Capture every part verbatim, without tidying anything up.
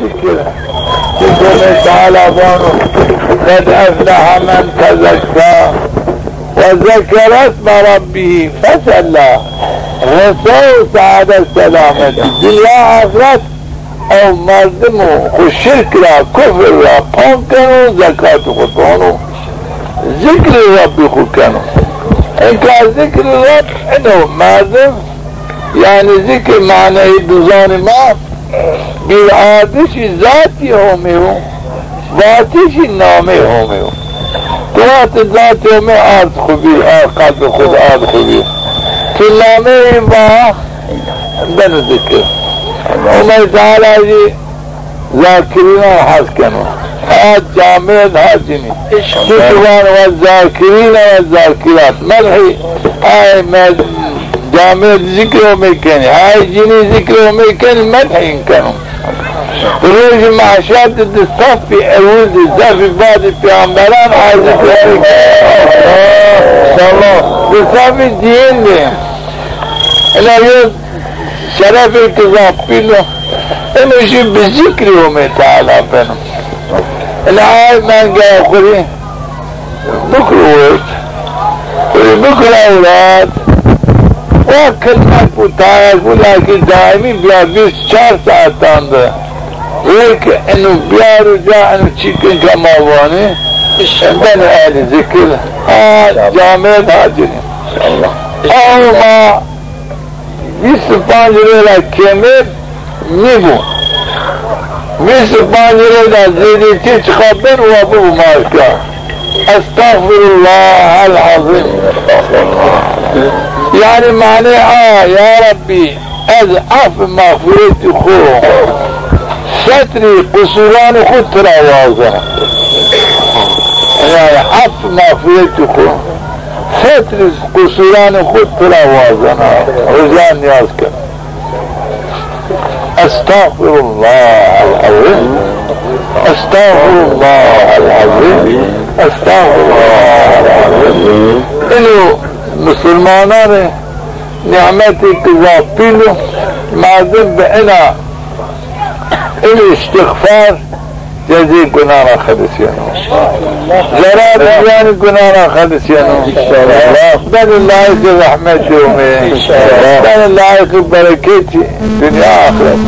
Zikir. Çimkî Homê Teala vano, "Qed efleha men tezekka ve zekere isme rabbihî fesella." Reseyo saadet selamet. Dinya axiret ew merdimo xwu şirk ra, kufir ra pon keno, zekatê xwu dono, zikrê Rebbî xwu keno. Inka zikrê Rebb ino merdim, yanî zikrê maneyî bizanî ma, bir ardişî zatî Homê yo, vatişî namê Homê yo. Tu wextê zatê Homê ard xwu bî, ard qelbê xwu de ard xwu bî. Tu nameyî va, beno zikir. Homey Teala jî zakirînan hes keno. Ha camêrd ha cinî. Çimkî vano ve zakirîne ve zakirat. Medhî ay med-, camêrd zikrê Homê kenî. Ay cinî zikrê Homê kenî, medhî yin keno. Rojê mehşer de di sefî ewil de, sefî badî peyamberan a zikrê Homê kenî. Di sefî dîyin de. Ina yo şerefêk zaf pîl o. Ino jî bi zikrê Homê Teala beno. Ina ay menge xwu rê bikir wird. Xwu rê bikir ewlad. Wa kilmek bû, tayek bû, lakî daîmî bîya vîst çar saetan de. Wek eno biyaro ca, eno çîkin ke ma vanî, benê ehlî zikir, ha camêrd ha cinî. Ew ma vîst û panc rê ra kêmêr nîbû. Vîst û panc rê ra zêdîtî çiqa beno wa bibo ma şika. Estağfirullahal azîm. Yanî manê a, ya Rebbî, ez ef mexfîretî xwu, setrî qusûranê xwu tu ra wazena. Yanî ef mexfîretî xwu, setrî qusûranê xwu tu ra wazena. Rica nîyaz kena. Estağfirullahal azîm. Estağfirullahal azîm. Estağfirullahal azîm. Ino musulmananê nîmetêk zaf pîl o, merdim bi ina, ino îstîxfar cezê gunana xelisîyeno. Zerarê ziyanê gunana xelisîyeno. Benê layiqê rehmetê Homê. Benê layiqê bereketî dinya axiret.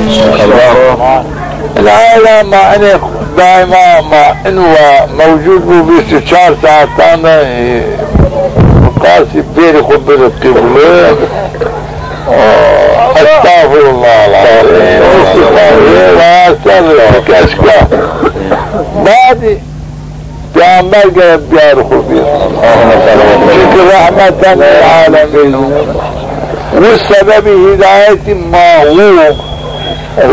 Ina ay ra ma enê daîma ma in wa mewcud bû, vîst û çar saetan de, e, qasî bêrê xwu bide qîble. Estağfirullah. Estağfirullah. Badî Peyamber gere biyar xwu bî. Çimkî rehmeten lil alemîn o. Wi sebebî hîdayetî ma wo.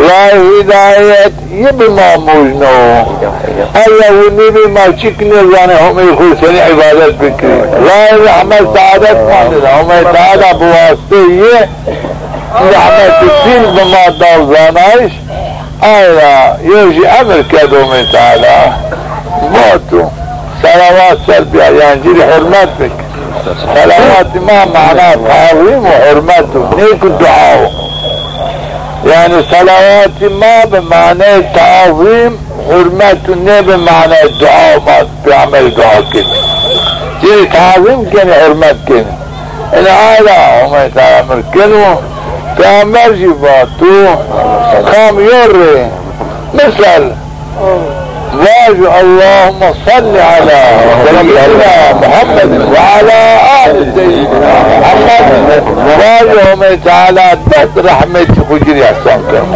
Ray hîdayet yi bi ma mojno. Eger wi nêbî ma çik nêzanê Homey xwu senî îbadet bikirî. Ray rehmet saadet ma nêda. Homey Teala bi wasiteyê yi rehmetî pîl bi ma da zanayîş. Ay ra yo jî emir kerd Homê Teala. Vato, selawat ser biyar, yanî ci rê hurmet bik. Selawatî ma mana tazîm û hurmet o, nê ku dua o. Yanî selawatî ma bi manayê tazîm, hurmet o, nê bi manayê dua o, ma Peyamberî dua kenî. Ci rê tazîm kenî, hurmet kenî. Ina ay ra Homê Teala emir keno, Peyamber jî vato, kam yo rê, misal, vajo, "Allahümme salli ala seyyidina Muhammedin ve ala ali seyyidina Muhammed." Vajo, Homê Teala dest rehmetî xwu ci rê îhsan keno.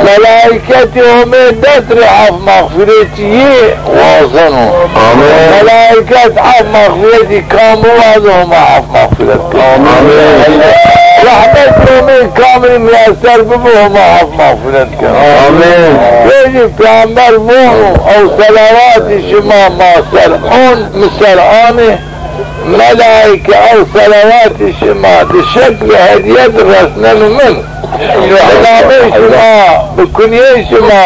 Melaîketî Homê dest rê af mexfîretî yê wazeno. Amîn. Melaîket af mexfîretî kam biwazo, Homa af mexfîret keno. Amîn. Rehmet Homê kam rê miyeser bibo, Homa af mexfîret keno. Amîn. Vejî Peyamber vono, ew selawatî şima ma ser on, mi ser anê, melaîke ew selawatî şima di şeklê hedîye di resneno min. Nameyê şima, bi kunyeyê şima,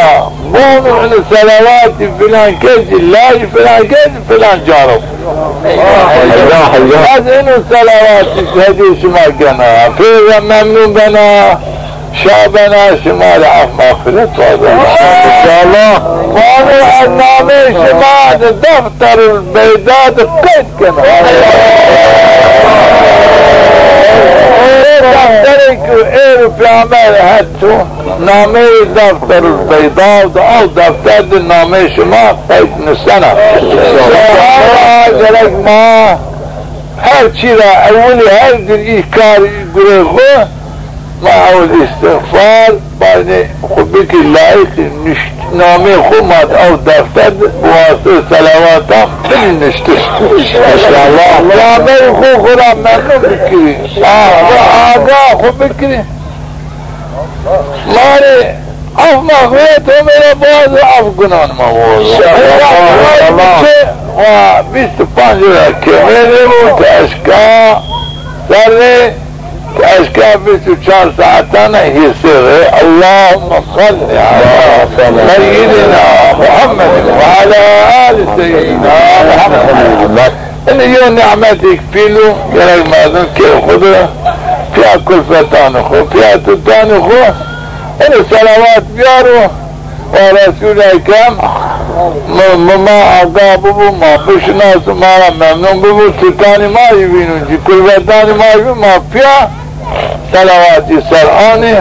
vano ini selawatî filan kesî, lajê filan kesî filan ca ro. Ez ino selawatî hedîyê şima kena. Pêro memnun bena. Şa bena şima rê af mexfiret wazen. İnşallah. Vano ez nameyê şima di defterul beyda di qeyd kena. Ê defterê ki êro peyamber het çû, nameyê defterul beyda di, aw defter di nameyê şima qeyd nusena. Şima gerek ma her çî ra ewilî her dir î kar gurê xwu, ma ewil îstixfar, baynê xwu bikî layîqî nuştnameyê xwu ma di ew defter di bi wasiteyê selawatan binuştiş. İnşallah. Peyamberî xwu xwu ra memnun bikirî. Aa, xwu aga xwu bikirî. Ma rê af mexfiret Homê ra biwazo, af gunan ma biwazo. İnşallah. Wa bîst û panc ra kêmêrê bu, ti eşka serrê, ti eşka bîst û çar saetan a hîsê rê. Allahümme salli ala seyyidina Muhammedin ve ala ali seyyidina Muhammed. Ini yo nîmetêk pîl o, gerek merdim kê xwu de, pîya kulfetanê xwu, pîya tutanê xwu, ini selawat biyaro, wa Resûl Ekrem, mi, mi ma aga bibo, ma bişinaso, ma ra memnun bibo, tutanê ma yî vîno ci, kulfetanê ma yî vîno, ma pîya selawatî ser anê,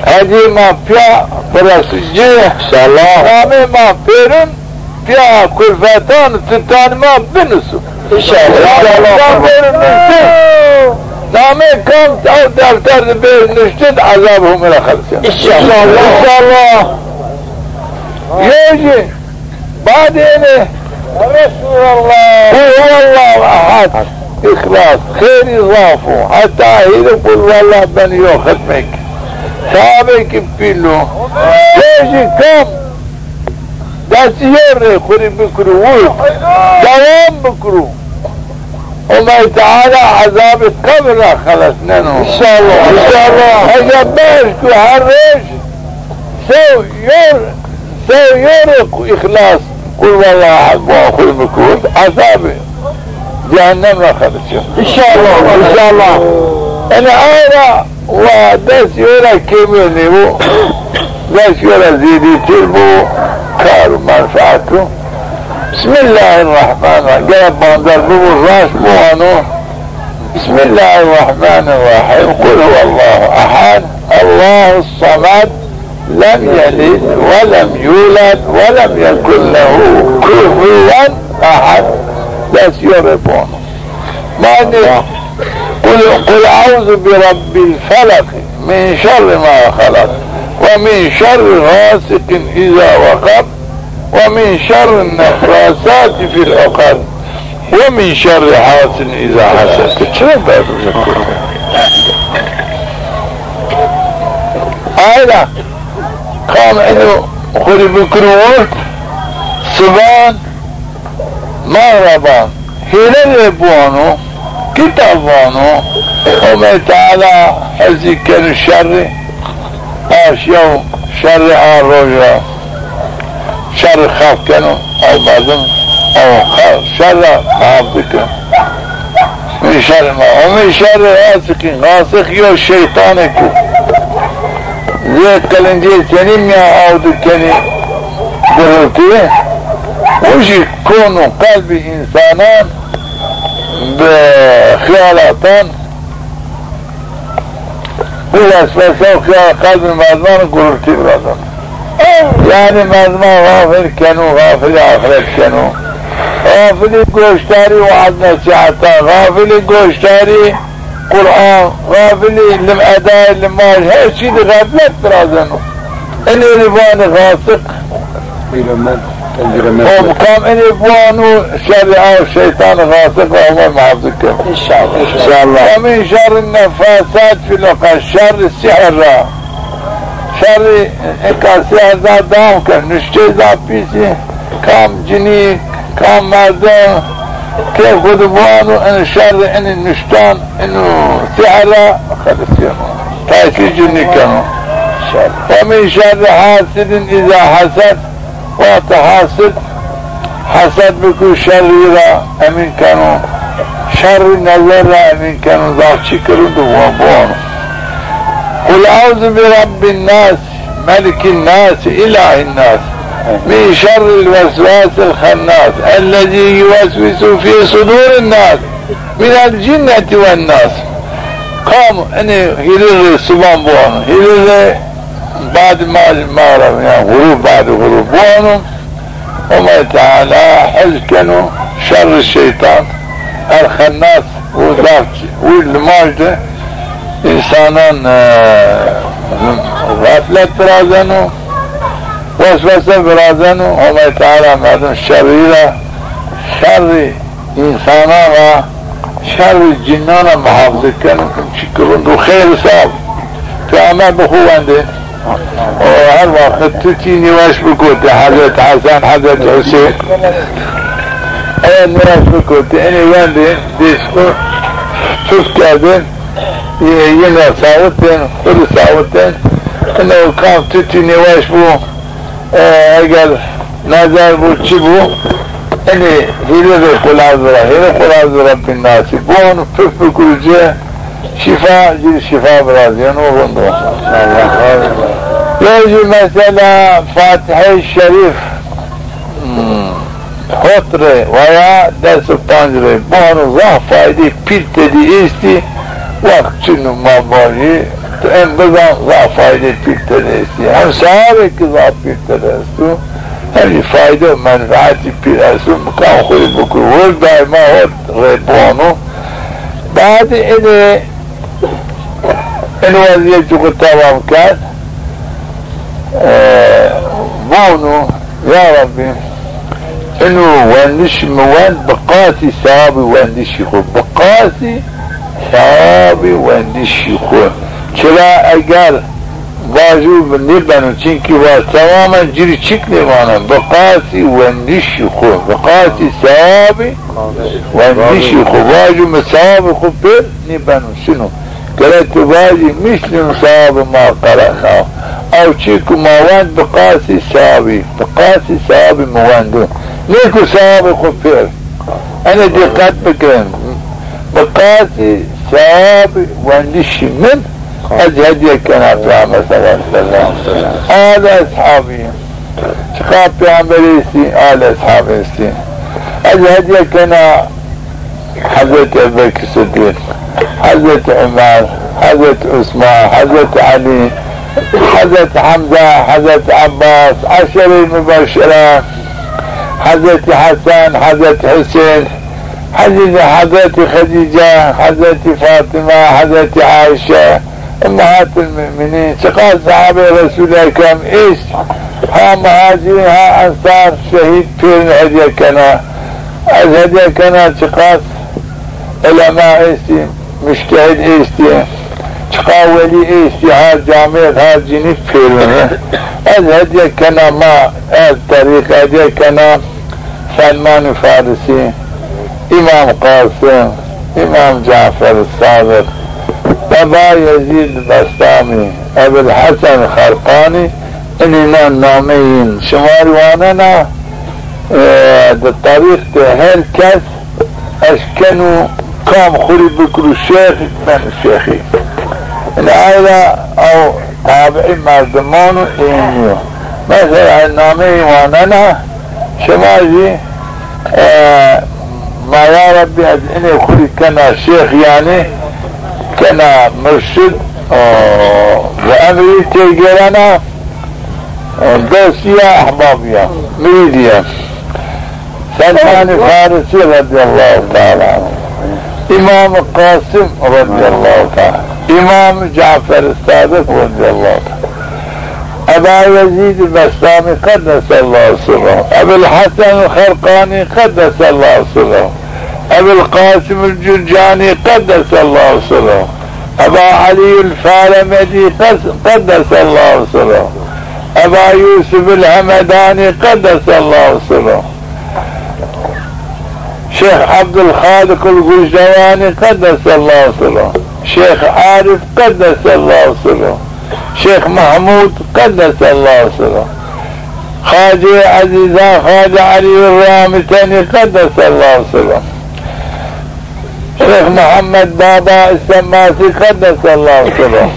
hedîyê ma pîya biresî ci. İnşallah. Namê ma pêrin, pîya kulfetan, tutan ma binusu. İnşallah. Namê kam ew defter di bêr nuştin, ezab Homê ra xelisîya. İnşallah. İnşallah. Yo jî, badê ene, Resulallah, Kul huwallahu ehad, Îxlas, xêrî zaf o. Heta hîrê Kul huwallah benî yo xitmêk. Sewabêkî pîl o. Yo jî kam destî yo rê xwu rê bikiro wird, dewam bikiro, Homay Teala ezabê qebir ra xelesneno. İnşallah. İnşallah. Ege beşk û her roj sew yo, sew yo rê Îxlas, Kul huwallahu ehad, bu xwu rê bikiro, ezabê cehennem ra xelesîyo. İnşallah. İnşallah. Ene aye ra Wa dest yo ra kêmêr nêbo, dest yo ra zêdêtir bo, kar û menfeet o. Bismillahirrahmanirrahim. Gere bander bibo, raşt biwano. Bismillahirrahmanirrahim. Kul huwallahu ehad, Allahus semed, lem yelid ve lem yulad ve lem yekun lehu kufuven ehad. Dest yo rê biwano. Badê, قل، قل أعوذ برب الفلق، من شر ما خلق، ومن شر غاسق إذا وقب، ومن شر النفاثات في العقد، ومن شر حاسد إذا حسد. Çira derdimize kurtar. Ayda, kam eno xwu rê bikiro wird, siban, Mexreban hêle rê biwano, kitab vano, Homê Teala hezî keno şerrî, a şew şerrî a roj ra, şerrî xef keno, ew merdim, ew xer-, şer ra xef dikeno. Min şerrî ma, Homê şerrî xasiqîn, xasiq yo şeytanêk o. Zê qilincê senî mîyan aw di kenî gurultî, o jî kon û qelbî însanan bi xiyalatan, bi weswese û xiyal qelbî merdiman gurultî virazeno. Yanî merdiman xafil keno, xafilî axiret keno. Xafilî goşdarî waaz nesîhetan, xafilî goşdarî Quran, xafilî lim-, edayê limaj, her çî di xeflet virazeno. Inê rê vanê xasiq. Hîremend, hîremend. O kam inê biwano şerrî a şeytanî xasiq ra Homay muhafizî keno. İnşallah. İnşallah. Ve min şerrin nefasat fil uqad, şerrî sihir ra. Şerrî inka sihir da dewam keno, nuştê da pîsî. Kam cinî, kam merdim, kê xwu di biwano, in şerrî inî nuştan, ino sihir ra xelisîyeno. Tesîr cinî keno. Ve min şerri hasidin îza hesed, wextê hasid hesed biko şerrî ra emîn keno, şerrî nezer ra emîn keno, zaf çî kero di biwano. قل أعوذ برب الناس، ملك الناس، إله الناس، من شر الوسواس الخناس، الذي يوسوس في صدور الناس، من الجنة والناس. Kam ini hîrê rê siban buano, hîrê rê bad ma, ma ra, yanî ğurub, bad ğurub buano. Homay Teala hifz keno şerrî şeytan, el-Xennas, û zaf, û limaj de însanan, e, xeflet virazeno, weswese virazeno. Homay Teala merdim şerrî ra, şerrî însanan ra, şerrî cinnan ra muhafize keno, çî ki rind û xeyr sab. Peyxamber bi xwu wendê. O her wext tutî nêweş bikotê, Hezret Hesen, Hezret Husên. Eya nêweş bikotê, enê wendê, dês xwu puf kerdên, yê, yîn ra sawitên, xwu rê sawitên. Ino kam tutî nêweş bo, e, eger nezer bo, çi bo, enê hîrê rê Qul Eûzû ra, hîrê Qul Eûzû Rebbîn Nasî. Bon, puf bikuro ci, şîfa, ci rê şîfa virazîyeno, rind o. Lewjî mesela Fatîhey Şerîf, hmm, hot rê weya des û panc rê bono, zaf faydê pîl tedî êstî, wext çin o ma vajî, tu en bizan zaf faydê pîl tedî êstî. Hem sewabê ki zaf pîl tedî esto, hem zî fayde û menfeetî pîl esto, mikan xwu rê bikuro. Hot daîma hot rê bono. Badê enê, enê wezîyetî xwu temam kerd. E, vano, ya Rebbî, ino wendişî mi wend bi qasî sewabî wendişî xwu, bi qasî sewabî wendişî xwu. Çira eger vajo bi nêbeno, çimkî va temamen ci rê çik nêvana, bi qasî wendişî xwu, bi qasî sewabî wendişî xwu. Vajo mi sewabî xwu pêr nêbeno, şino. Gere ti vajî, mîslî sewabî ma qerenaw. Ew çî ku ma wend bi qasî sewabî, bi qasî sewabî mi wendo. Nê ku sewabî xwu pêr. Enê dîqet bikirin. Bi qasî sewabî wendişî min, ez hedîye kena Peyxamber sallallahu aleyhi ve sellem. Al eshabî. Çiqa Peyxamber êstî, al eshabî êstî. Ez hedîye kena Hezretî Ebubekir Siddîq, Hezretî Umer, Hezretî Usman, Hezretî Elî, Hezretî Hemze, Hezretî Ebbas, eşereyî mubeşere, Hezretî Hesen, Hezretî Husên, Hezretî, Hezretî Xedîce, Hezretî Fatîme, Hezretî Ayşe, Ummehatil Mu'minîn, çiqas sahabê Resûlî Ekrem êst, ha muhacirîn, ha ensar, şehîd pêrin hedîye kena. Ez hedîye kena çiqas ulema êstî, mujtehîd êstî, çiqa welî êstî, ha camêrd, ha cinî pêrin. Ez hedîye kena ma, ez terîq hedîye kena Selmanî Farisî, Îmam Qasim, Îmam Cafer Sadiq, Eba Yezîd Bestamî, Ebil Hesen Xerqanî, inînan nameyîn şima rê wanena, e, di terîq de her kes eşkeno kam xwu rê bikiro şêx, beno şêxî. Ina ay ra ew tabiî merdiman o, ênî yo. Mesela nameyî wanena, şima zî, e, ma ya Rebbî ez inê xwu rê kena şêx, yanî kena murşid, o, bi emrî têgêrena, e, dostî ya, ehbabî ya, mirîdî ya. Selmanî Farisî radîyallahu teala anhu. Îmam Qasim radîyallahu teala. Îmam Cafer Sadiq radîyallahu teala. Eba Yezîd Bestamî qeddesallahu sirrehu. Ebil Hesen Xerqanî qeddesallahu sirrehu. Ebil Qasim Curcanî qeddesallahu sirrehu. Eba Elî Faremedî qes-, qeddesallahu sirrehu. Eba Yusuf Hemedanî qeddesallahu sirrehu. Şêx Ebdulxaliq el-Gucdewanî qeddesallahu sirrehu. Şêx Arif qeddesallahu sirrehu. Şêx Mehmûd qeddesallahu sirrehu. Xacê Ezîzan Xacê Elî Ramitenî qeddesallahu sirrehu. Şêx Muhammed Baba Îstemmasî qeddesallahu sirrehu.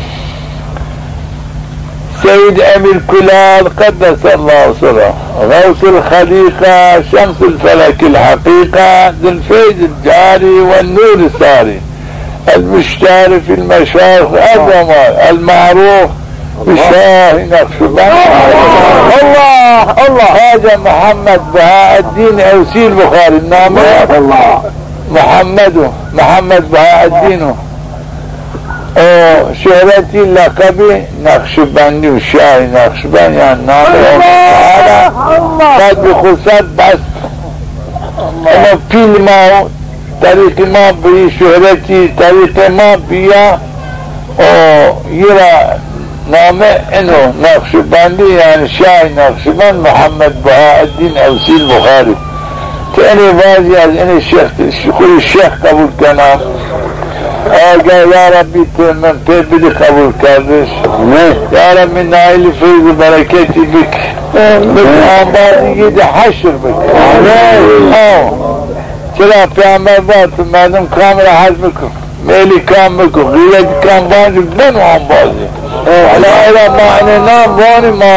سيد أمير كلال قدس الله سره، غوث الخليقة، شمس الفلك الحقيقة، ذي الفيض الجاري والنور الساري، المشتهر في المشارق الأربع، المعروف بشاه نقشبند. الله، الله. خواجه محمد بهاء الدين أوسي البخاري، نامه الله. محمد، محمد بهاء الدين. O şöhreti, leqebî Neqşibendî û Şahî Neqşibend, yanî namê Allah, Allah. Qed bi xusret best. Ama pîl ma, terîqî ma bî, şöhreti terîqê ma bîya, o yira name ino Neqşibendî, yanî Şahî Neqşibend Muhammed Bahaeddîn Ewsîl Buxarî. Ti enê vajî, ez enê şêx, xwu rê şêx qebul kena. Aga ya Rabbî, ti min pê bidî qebul kerdiş. Ne? Ya Rabbî naîlî feyz û bereketî bik. Bik ambazî yî de heşr bik. Amin. Aw. Çira Peyxamber vat, merdim kam ra hez biko. Mêlî kam biko, xîretî kam vancî, beno ambazî. Ela, ela ma enê nam vanî, ma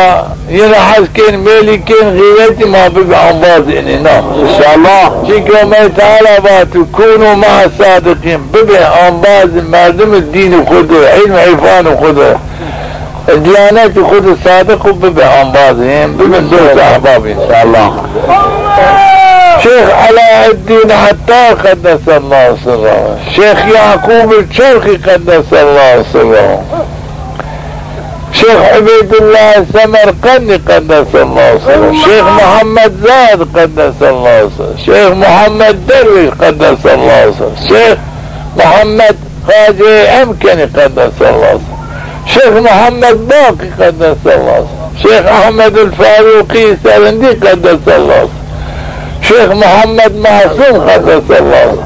yîn ra hez kên, mêlî kên, xîretî ma bibê ambazê enê nam. Înşallah. Çimkî Homey Teala vatî, "Kûnû me'a sadiqîn", bibê ambazê merdimê dînê xwu de, îlm û îrfanê xwu de. Diyanetî xwu de sadiq û bibê ambazê, bibin dost ehbabî. Înşallah. Şêx Elaeddîn Ettar qeddesallahu sirrehu. Şêx Yaqûb Çorxî qeddesallahu sirrehu. Şêx Ubeydullah Semerqendî qeddesallahu sirrehu. Şêx Muhammed Zad qeddesallahu sirrehu. Şêx Muhammed Derwîş qeddesallahu sirrehu. Şêx Muhammed Xacê Emkenî qeddesallahu sirrehu. Şêx Muhammed Baqî qeddesallahu sirrehu. Şêx Ehmedul Farûqî Serindî qeddesallahu sirrehu. Şêx Muhammed Masûm qeddesallahu sirrehu.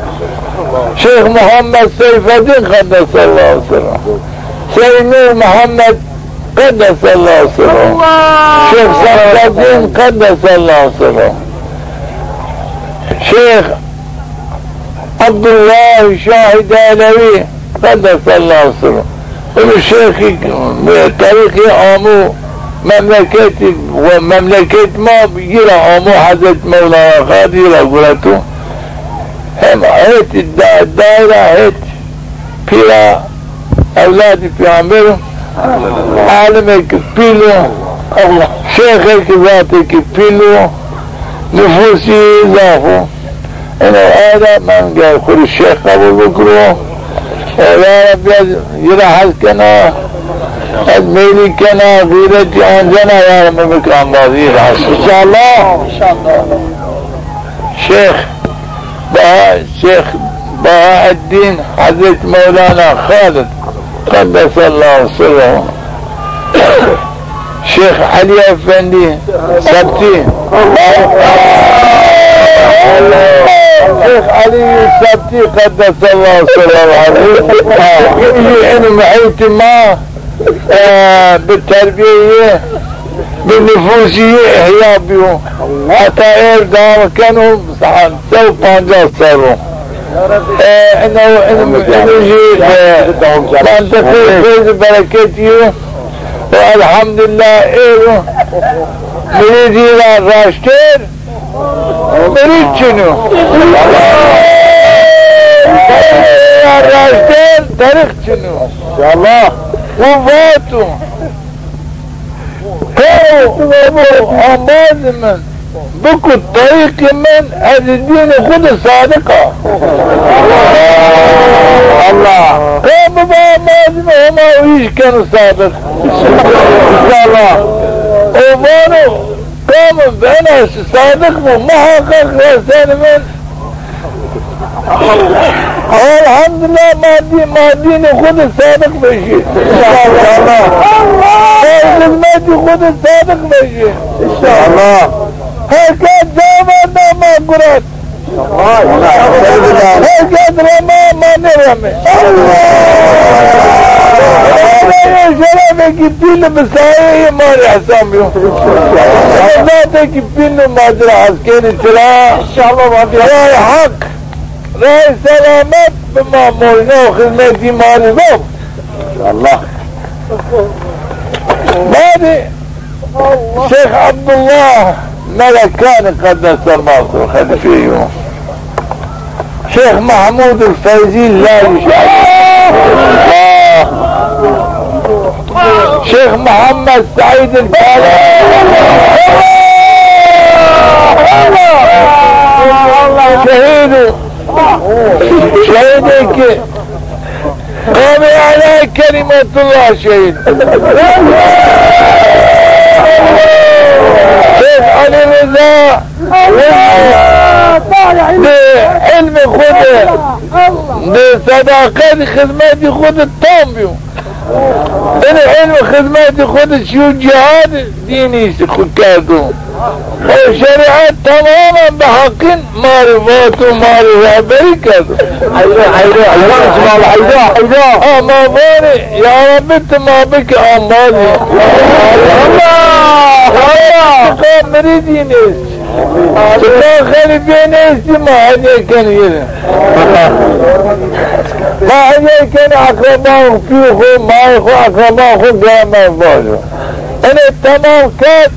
Şêx Muhammed Seyfeddîn qeddesallahu sirrehu. Seyd Nur Muhammed qeddesallahu sirrehu. Şêx Safeddîn qeddesallahu sirrehu. Şêx Abdullah Şahî Dehlewî qeddesallahu sirrehu. Ino şêxî, e, terîqî amo memleketî, we memleket ma yî ra amo, Hezret Mewlana Xalî yî ra gureto. Hem hetî da-, daîra het pîra ewladî peyxamber o. Alimêkî pîl o, şêxêkî zatêkî pîl o, nufûsî zaf o. Eno ay ra men ger xwu rê şêx qebul bikiro. E, ya Rabbî, ez yî ra hez kena, ez mêlî kena, xîretî ancena, ya Rabbî, bik ambazî yî ra. Înşallah. Şêx Baha, Şêx Bahaeddîn Hezret Mewlana Xalid qeddesallahu sirrehu. Şêx Elî Efendî Sebtî. Şêx Elî Sebtî qeddesallahu sirrehu. Yî enî muhîtî ma, e, bi terbîyeyê, bi nufûsî yî îhya bîyo. Heta êr dewam keno, saet se û pancas serr o. E, ino, ino, ino jî, e, mentiqê feyz û bereketî yo. Û elhamdulîllah êro mirîdî ra raştêr mirîd çin o. Mirîdî ra raştêr terîq çin o. Înşallah. Û vato, "Qe û emo ambazê min biko terîqê min, ez dînê xwu de sadiq a." Allah. Qe bibo ambazê min, Homa wîj keno sadiq. Înşallah. O vano, "Kam bena sadiq bo, muheqeq resenê min." Elhamdulîllah, ma dî-, ma dînê xwu de sadiq vejî. Înşallah. Ma xizmetî xwu de sadiq vejî. Înşallah. Her kes cewab da, ma guret. Her kes rema, ma nêremê. Şerefekî pîl bi sayeyê ma rê hesabîyo. Zatekî pîl ma ci ra hes kenî tira. Înşallah. Ray Heq, ray selamet bi ma, morîna û xizmetî ma rê bo. Înşallah. Badê Şêx Ebdullah Melekanî qeddesallahu sirruhu, xelîfeyî yo. Şêx Mehmûd Feyzî Lalî Şêx. Şêx Muhammed Seîd Bala. Şehîd o. Şehîdê ki Qamê Ela Kelîmetullah şehîd. Şêx Elî Riza di ilmê xwu de, di sedaqetî xizmetî xwu de tam bîyo. Inê ilm xizmetî xwu de şîyo cîhad dînî xwu kerdo. O şerîet temamen bi heqîn ma rê vato, ma rê rehberî kerdo. Heyra, heyra, heyra, heyra, heyra. Ha, ma vanê, ya Rebbî, ti ma bike ambazî. Allah, Allah. Çiqa miridî nêst. Çiqa xelîfê nêstî, ma hedîye kenê yê rê. Ma hedîye kenê eqreba xwu, pîyê xwu, mayê xwu, eqreba xwu, gerek ma vajo. Inê temam kerd,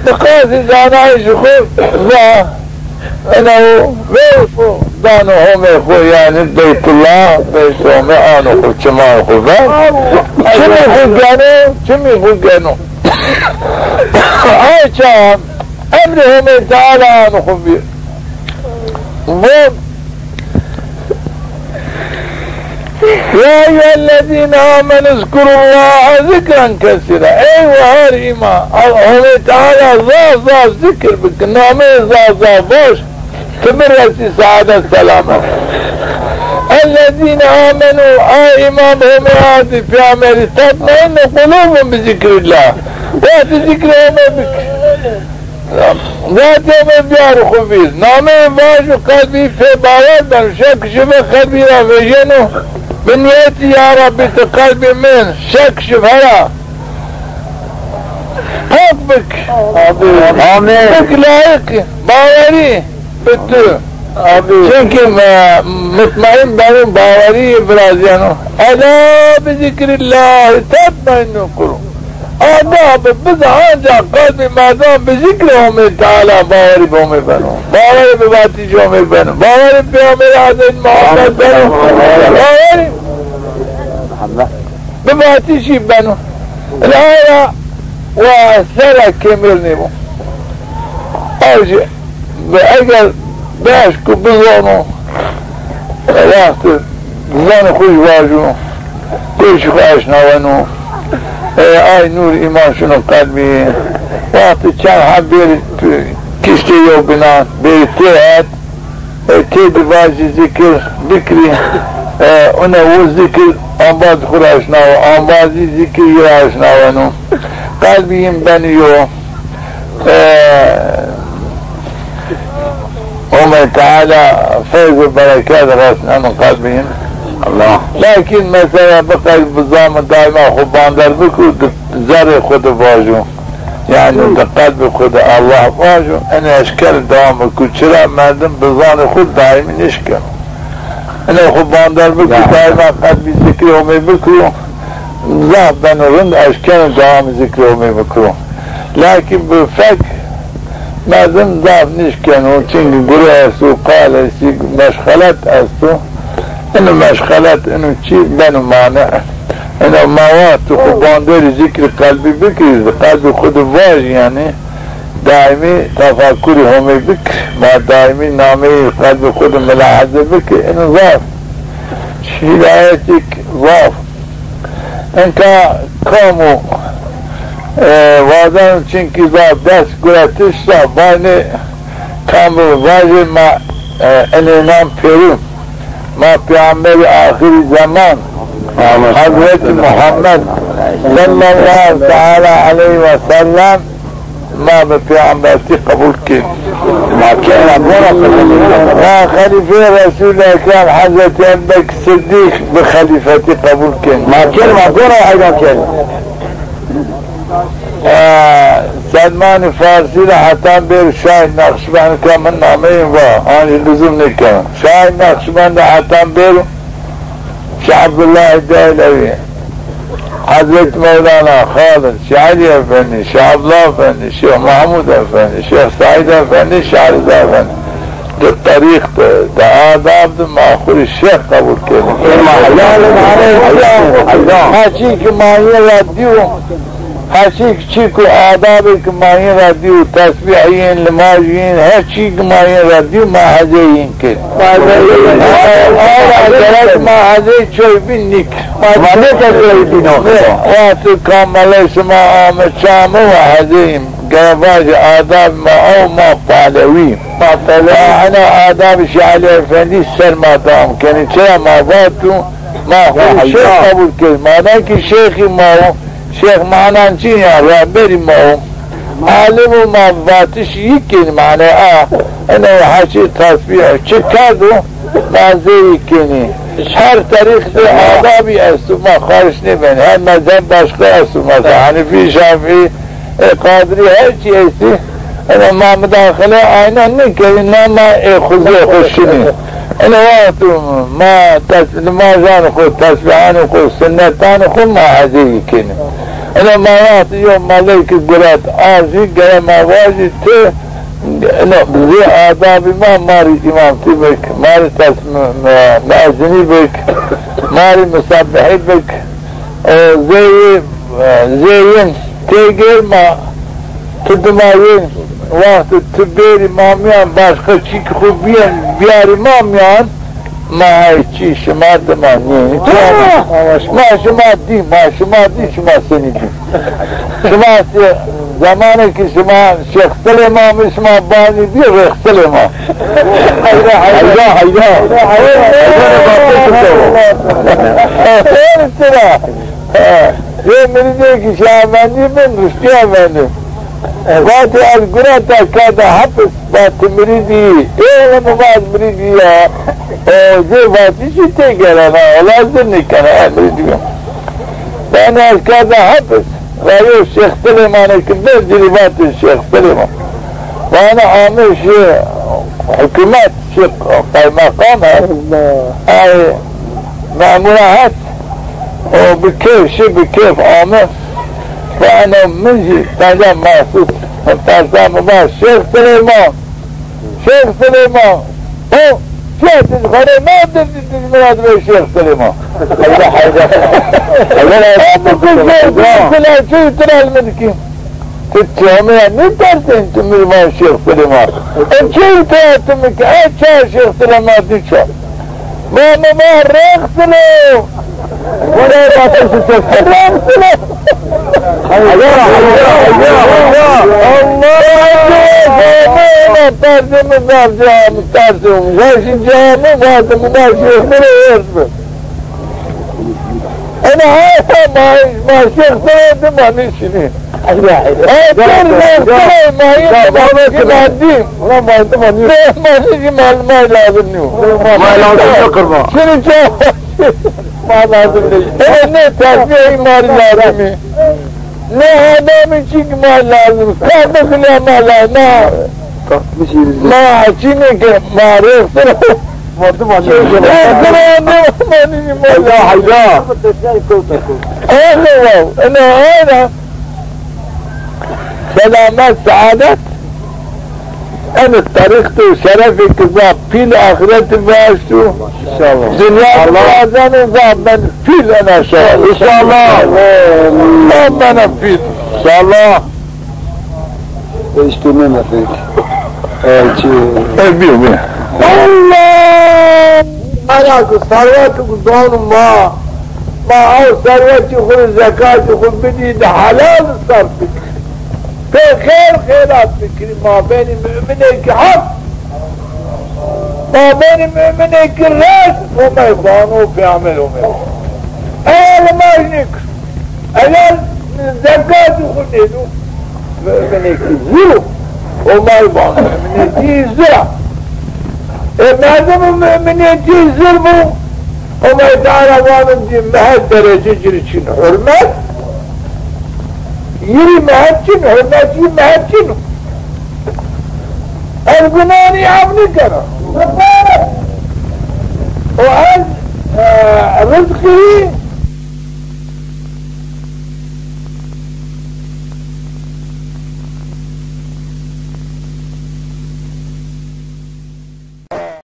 bi qasî zanayîşê xwu va, ina o, ver xwu dano Homê xwu, yanî Beytullah, Beyt Homê ano xwu, çimanê xwu ver. Çimî xwu geno, çimî xwu geno. Ay çax emrê Homê Teala ano xwu bî. Von, ya eyyuhellezîne amenû zkurullaha zikren kesîra. Ey wa her îman, Homê Teala zaf zaf zikir bike, nameyê zaf zaf baş, ti biresî seadet selamet. Ellezîne amenû, a îman Homê ardî, peyxamberî, tatmaînnu qulûbuhum bi zikrillah. Wextî zikrê Homê bike. Zatê Homê biyaro xwu vîr. Nameyê vajo, qelbî pê bawer beno. Şek şibe qelbî ra vejeno. Bi niyetî ya Rebbî ti qelbê min şek şibe ra pak bik. Amîn. Bik layîq bawerî bi tu. Amîn. Çimkî, e, mutmaîn beno, bawerî virazîyeno. Ela bi zikrîllahî tatmaînnul qulûb. Agah bi, biza ancax qelbê merdan bi zikrê Homê Teala bawerî bi Homê beno. Bawerî bi vatişê Homê beno. Bawerî Peyxamberê Hezretî Muhammed beno. Bawerî bi vatişî beno. Laya wa sera kêmêl nêbo. Aw jî bi eger beşku bizano, wextî zanê xwu jî vajo, pêşî xwu eşnaweno, e, ay nûr îman şino qelbî, wextî çend heb bêrî kiştê yewbînan, bêrî têhet, e, têdî vajî zikir bikirî, e, une o zikir ambaz xwu ra eşnawo, ambazî zikir yi ra eşnaweno. Qelbî yin benî yo. E, Homê Teala feyz û bereket resneno qelbî yin. Allah. Lakin mesela biqey bi zaf mi daîma xwu bander bikiro, di zerrê xwu de vajo. Yanî di qelbê xwu de Allah vajo, enê eşker dewam bikiro. Çira merdim bi zanê xwu daîmî nişkeno. Enê xwu bander bikiro, daîma qelbî zikrê Homê bikiro. Zaf beno rind, eşkeno dewamî zikrê Homê bikiro. Lakin bi fek merdim zaf nişkeno, çimkî gure esto, qal estî, meşxelet esto. Ino meşxelet, ino çî beno mane. Ino ma wextî xwu banderî zikrî qelbî bikirî, qelbî xwu de vajî yanî. Daîmî tefakurî Homê bik, ma daîmî nameyî qelbê xwu de milahaze bik, ino zaf hîdayetêk zaf. Inka kam o, e, wazeno çimkî zaf dest guretiş ra vanê kam o vajê ma, e, enê nam pêro. Ma Peyxamberî axirî zeman, Hezretî Muhammed sallallahu teala aleyhi ve sellem, ma bi peyxambertî qebul kên. Ma kên, ma bona qebul kên. Ma xelîfeyê Resûlî Ekrem Hezretî Ebubekir Siddîq bi xelîfetî qebul kên. Ma kên, ma bona heyran kên. E, Selmanî Farsî ra hetan bêro Şahê Neqşbend ke min nameyê va, an jî luzum nêkeno. Şahê Neqşbend ra hetan bêro Şah Abdullah Dehlewî. Hezret Mewlana Xalid, Şêx Elî Efendî, Şêx Abdullah Efendî, Şêx Mehmûd Efendî, Şêx Seîd Efendî, Şêx Riza Efendî. Di terîq de, di adab de ma xwu rê şêx qebûl kenî. Her çî ki ma yin ra dîyo, her çî ki, çî ku adabê ki ma yin ra dîyo, tesbîh yin, limaj yin, her çî ki ma yin ra dîyo, ma hezê yin kenî. Ama gerek ma hezê çoy bî nîk. Ma nêkerdê bîno. Wexto ka melê sima ame çame wa hezê yin. Gere vajê adab ma ew ma palewî. Ma palewî. Ena adabê Şêx Elî Efendî ser ma dewam kenî. Çira ma vato ma xwu rê şêx qebûl kenî. Ma ne ki şêxî ma wo, şêx manan çin ya, rehberî ma wo. Alim o, ma vatiş yi kenî, mane a, ene haçî tesbîh çi kerdo, ma zê yi kenî. Her terîq de adabî esto, ma xaric nêbenî. Her mezheb başka esto, mesela Hanefî, Şafî, e, Qadirî, her çî estî. Ene ma mudaxile ayna nêkenî, ne ma ê xwu zê xwu şinî. Ene wexto ma tes-, nimajan xwu, tesbîhan xwu, sunnetan xwu ma hezê yi kenî. Ena ma wextî yew melekî guret arzî, gere ma vajî ti, ena, zê adabî ma, ma rê îmamtî bik, ma rê tes-, me-, me-, muezzinî bik, ma rê musebbihî bik, e, zê yi, e, zê yin têgêr ma, ti dima yin, wextî ti bêrî ma mîyan, başka çîkî xwu bîyen, bîyarî ma mîyan, ma ay çî şima dima nîyî. Ma şima dî, ma şima dî, şima senî dî? Şima se-, zemanê ki şima Şêx Silêman mi, şima banî dî Rêx Silêman. Heyra, heyra. Heyra, heyra. Heyra, heyra. Heyra, heyra. He. Yê mirîdê ki Şêx Efendî bin, Ruştî Efendî. Vatê ez gureta kerda hepis, va ti mirîdî yî. Ê oğlum, va ez mirîdî ya. O zê vatişî têgêrena, ola zî nêkena, ez mirîdî ya. Yanî ez kerda hepis. Va yo Şêx Silêmanê ki berdîrî, vatê Şêx Silêman. Vana ame şi hukûmet, şi qeymeqam est. Ay memura het. O bi kêf şi, bi kêf ame. Va ena min jî teca mehsus. Tersa mi va Şêx Silêman. Şêx Silêman. O, çi ez xanê na derdî dij mi ra dibê Şêx Silêman. Heyra, heyra. Heyra, heyra. Çi tira li min kî. Ti çamê ya nêtersên ti mi van Şêx Silêman. E çi tira ti mi ki, e ça Şêx Silêman dî ça. Ma mi va Rêx Silêman. Wele ra tu ses. Rêx Silêman. Allah! Allah! Perdê mi zaf camî tersê. Vaşî camî vardı, mi vaşî ömrü erd mi? Ena ha ma, ma Şêx Seyîd ma nişinî. Ay, ay, ay. Ay, ya, ya, ya. Ma yine ma nişinî. Ulan ma yine ma nişinî. Ma nişinî, ma, ma lazim nîyo. Ma lazim nîyo, qirma. Şinî ça. Ma lazim nîyo. Ena ne tesbîhî ma lazim î. Ne adamî çîk ma lazim. Kardeşine ma lazim. Ma çînî ke ma rêxtir. Rêxtir ne ma nî ma lazim. Hayda, hayda. Ene wa, ene ayna. Selamet, saadet. Ene terîqto şerefê ki zaf pîl, axireti vaşto. Înşallah. Dinya Allah. Bazen zaf ben pîl ena şeref. Înşallah. Zaf ben pîl. Înşallah. E, îşte ne nefes. E, çi. E, bîyo, bîyo. Allah! Ara ku serwet ku donu ma, ma ew serwetî xwu, zekatî xwu bidî, di helal sarf bikir. Pê xêr xêrat bikirî mabênî muminêkî heq, mabênî muminêkî reşt, Homay vano pêxember Homay. Ew limaj nêkir. Eger zekatî xwu nêdo, muminêkî zir o. Homay vano muminêkî zir a. E, merdimî muminêkî zir bo, Homay Teala vano ci mi het derece ci rê çin, hurmet. Yi rê mi het çin, hurmet yi mi het çin o. Ez gunanî ef nêkena. O ez, e, rizqî